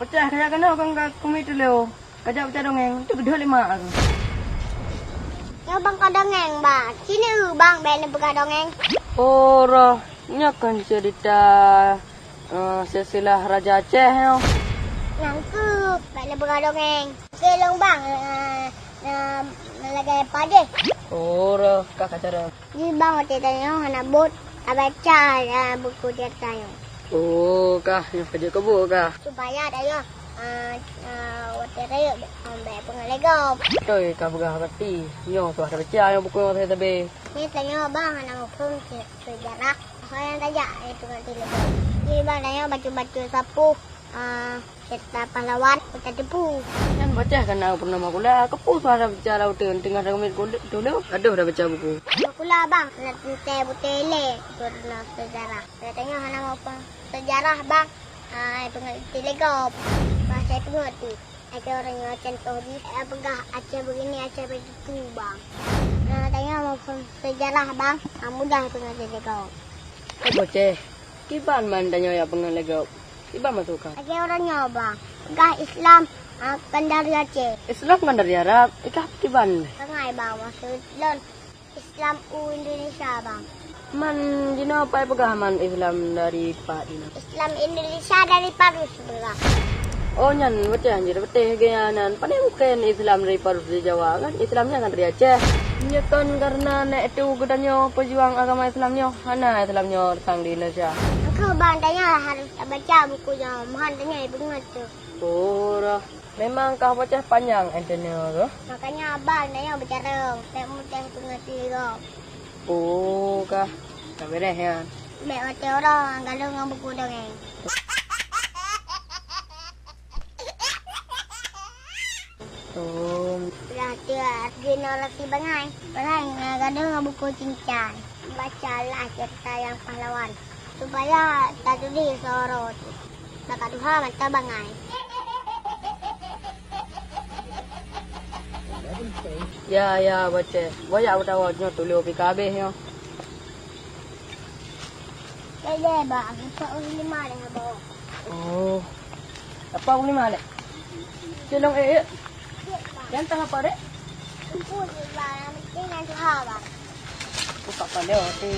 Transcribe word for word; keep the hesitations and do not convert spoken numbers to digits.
Peucah kajak keunoe kon ka keumiet tuleueng. Kajak peucah dongeng, tu beudôh lima aku. Nyoe bang ka dongeng, bang. Sini, bang, bèk neupeugah dongeng. Oh, roh. Nyoe kon cerita, eh, silsilah Raja Aceh nyoe. Nyang keuh, bèk neupeugah dongeng. Oke, lôn bang, eh, eh, lagèe padeh. Oh, roh, ka, ka cara. Di bang watèe tanyoe hana bot, tabaca, eh, buku cerita nyoe. Oh, kah, nyoe ka jeuet keu bot kah? Supaya tanyoe, eh, eh, watèe rayeuk, eh, bèk peungeut lé gob. Beutôi ka peugah berarti. Nyoe suah tabaca nyoe buku nyoe sabe-sabe. Nyoe tanyoe bang hana muphom se-, sejarah. Ho nyang tajak, eh, peungeut lé gob. Di bang tanyoe bacut-bacut sapeue, eh, Cerita pahlawan, kita teupeu. Nyan bocah kana peurunoe makula, keupeue suara bicara uteuen teungoh teumit tuleueng. Adoh, dah baca buku. Makula bang, na teuntèe buté lé peurunoe sejarah. Katanya hana muphom sejarah bang. Ai, peungeut lé gob. Bahasa peungeut tu. Ada orang yang contoh di, eh, peugah Aceh begini, Aceh begitu bang. Nah, tanya muphom sejarah bang, ah, mudah peungeut lé gob. Eh, bocah, kiban man tanyoe ya peungeut lé gob. Iban meutuka. Lagèe ureueng nyoe, bang. Peugah Islam, ah, kan dari Aceh. Islam kan dari Arab, ikah kiban? Bangai, bang, maksud lôn Islam u Indonesia, bang. Man jinoe pai peugah man Islam dari pat jinoe? Islam Indonesia dari Parus, peugah. Oh, nyan beuteh, anjir, beuteh gaya nan. Pane mungken Islam dari Parus di Jawa, kan? Islam nyan kan dari Aceh. Nyoe kon karena nèk tu geutanyoe peujuang agama Islam nyoe, hana Islam nyoe datang di Indonesia. Engkau, bang, tanyoe harus Baca buku nyoe, mohon tanyoe peungeut tu. Oh, roh. Memang kah bocah panyang enteurneue roh. Makanya abang tanyoe beucarông, bèk mudah peungeut lé gob. Oh, kah. Ka beureh nyan. Bèk watèe uroe gadôh ngon buku dongeng. Oh. Lah tu, jinoe laki bangai. Bangai ngon gadôh ngon buku cincang. Bacalah cerita yang pahlawan. Supaya taturi seurôt. Bak tuha mata bangai. Ya, ya, bocah. Boyak utawa nyoe tuleueng pih ka habéh nyoe. Lé, lé, bak, empat puluh lima dah, bak. Oh. Empat puluh lima, Lek? Cilong, eh, eh. Yang tengah apa, Dek? Empat puluh lima, yang penting yang tuha, bak. Buka pandai, oke.